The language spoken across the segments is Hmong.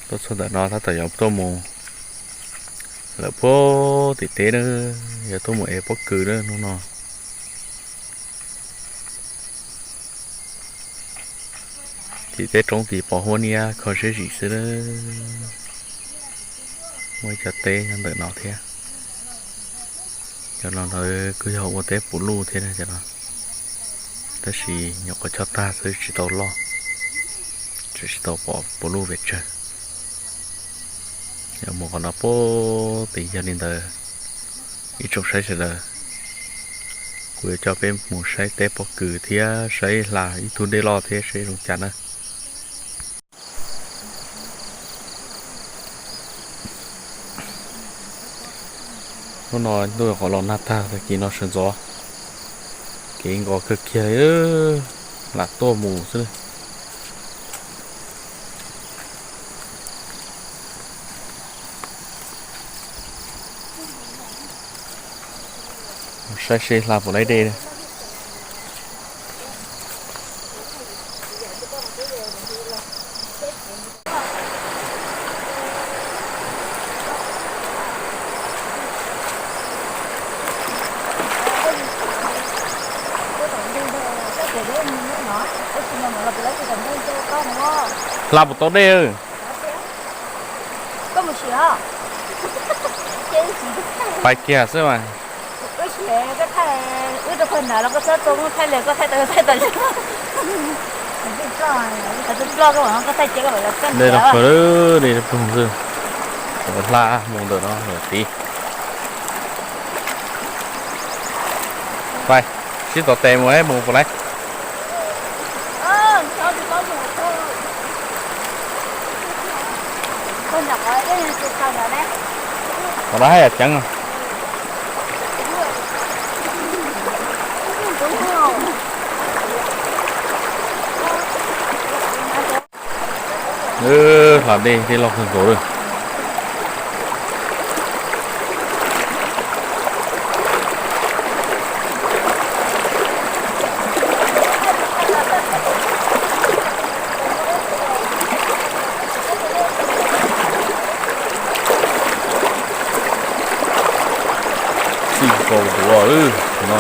Tuaj txog ntawm no tab tom yuav tuaj mus lawm puag tim teb na, yuav tuaj mus ev pob kws na hnub no. Tim teb roob tid pos huab niab kho siab zim xwb na. Muaj ib co teb nyob ntawm no thiab. Cov no lawv kuj yog ua teb puv luj thiab cov no, tab sis nyuam qhuav cog tag xwb tsis tau loj, tseem tsis tau pom puv luj pes tsawg. Yuav mus qhov no puag tid. Yog li ntawd, ib tsoom saib sawv daws, kuv yuav coj peb mus saib teb pob kws thiab saib hla ib tug dej loj thiab saib zoo cas na. Hnub no ntuj qhov los nag tag, tag kis no sawv ntxov kev nkos kawg kiag li, lam tuaj mus xwb. Saib seb hla puas laib dej. Hla puas tau dej? Pais kiag xwb mas. Dej los kawg, dej ploog xwb. Hla mus ntawm no lawm tid. Pais, sib tom tes mus, mus puas laib. Qhov no haj yam ceev. Hla dej, dej loj kawg nkaus lawm. Txij nkaus duav no.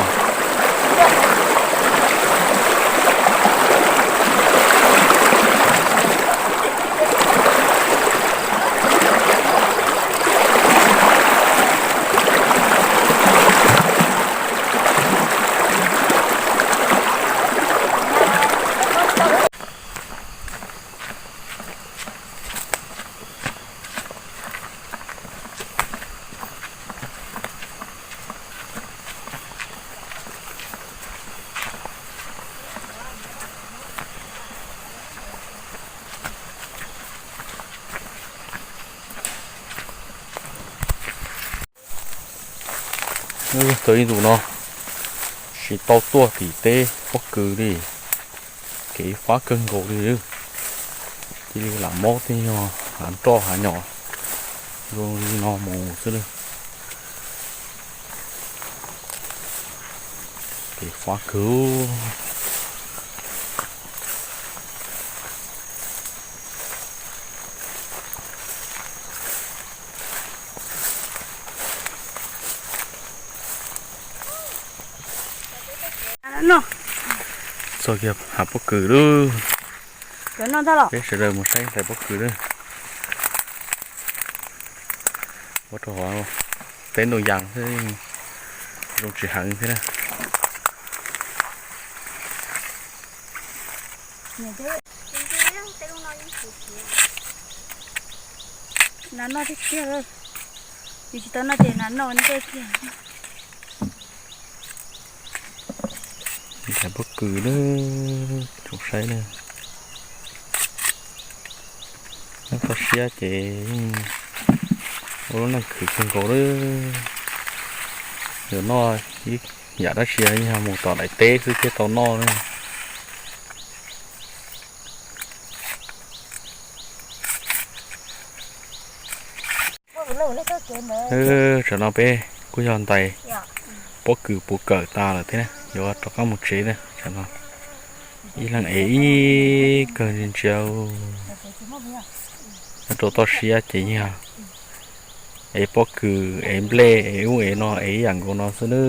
Tau ib ntus no tsis tau tuaj tim teb pob kws li, kev fab kawg nkaus li. Cia li lam mob tej nyuag hav nroj hav nyom zoo li no mus xwb. Kev fab kawg. Txog kiag hav pob kws lawm. Peb sawv daws mus saib ntxhais pob kws lawm. Ua rau hauv teb ntoo yas xwb, zoo tsis heev thiab na. Nas noj tiag tiag, yus tsis tau noj ces nas noj tiag tiag. Ntxhais pob kws na, tsoom saib na. Nyob toj siab ces yeej ua lub neej khwv kawg nkaus lawm. Yuav noj ib yam dab tsi yeej yog mus tom daim teb xwb thiaj tau noj na. Tam no peb kuj yog ntais pob kws puv kawm tas lawm thiab, yuav rov qab mus tsev na. Tam no ib leeg ev ib kawg ntsia ntsia. Rau toj siab ces yog ev pob kws, ev nplej, ev ub ev no, ev ib yam nkaus no xwb na.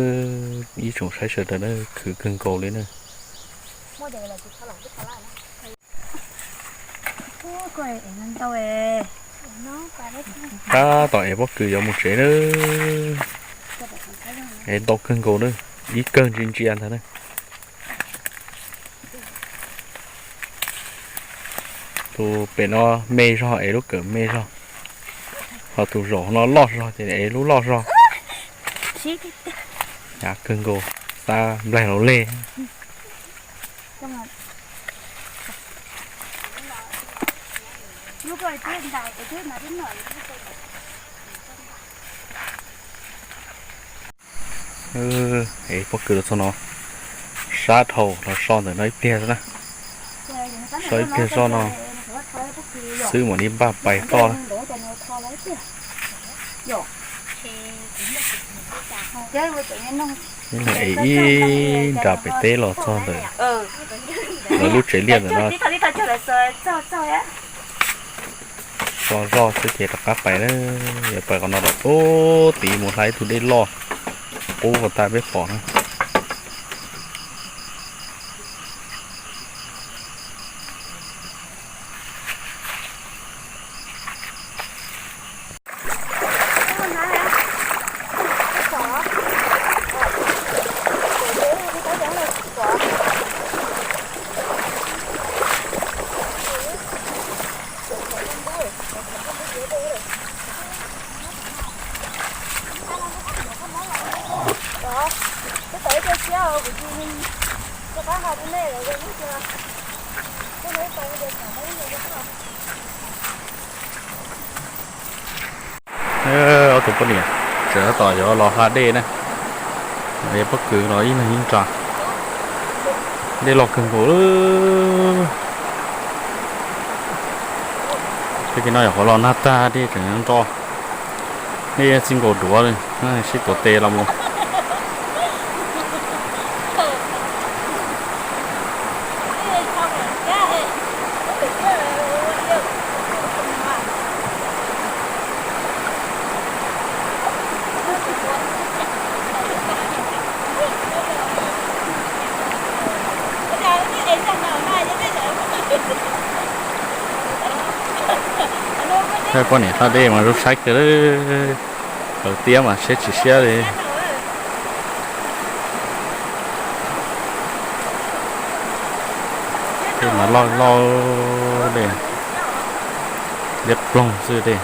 Ib tsoom saib sawv daws na, khwv kawg nkaus li na. Tab tom ev pob kws yuav mus tsev na. Ev ntau kawg nkaus na, ib kawg ntsia ntsia ntag na. Tus pem no me zog, ev lub kawm me zog, ho tus zaum no loj zog ces ev lub loj zog. Hnyav kawg nkaus, xab nplaig laus leg. Ev pob kws los txog no, sab dhau los so ntawm no ib pliag xwb na. So ib pliag zoj no, xwb mam li npaj pais toj na. Ev ib nra pem teb los txog ntawm lawv lub tsev liaj ntawm no. So zoj xwb ces rov qab pais na. Yuav pais qhov no rau pem tid mus hla ib tug dej loj qub uas tas peb pom na. Ob tug poj niam tseem tab tom yuav los hla dej na. Pob kws los ib leeg ib nra. Dej loj kawg nkaus. Tej no yog qhov los nag tag dej tseem nro. Dej txij nkaus duav li, sib tuav tes los mus. Poj niam hla dej mas zoo saib kawg, hawv tiab mas siab tsis siab li. Tej mas loj loj li, liab ploog xwb tej.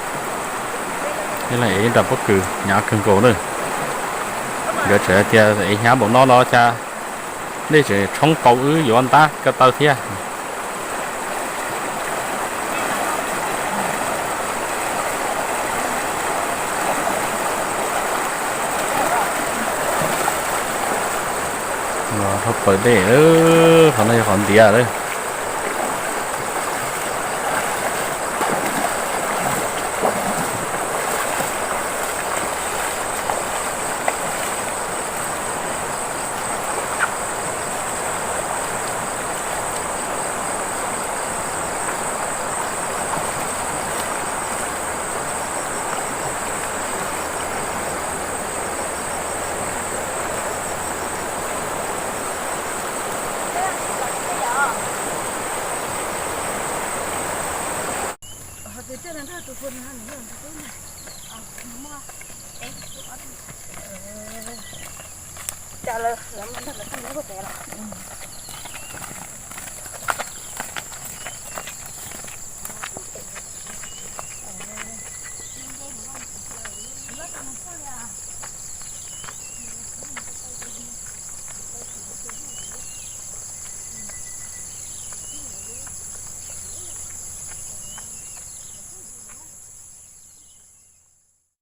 Ib leeg ev ib nra pob kws hnyav kawg nkaus na. Nkawd tseem hais tias ev hnyav npaum no los cas dej tseem tshoob tau wb yuav ntab ko taw thiab. Los dhau plaws dej, qhov no yog qhov ntiav lawm. Cas lawv, lawv muab nrog lawv pheej lub pem los.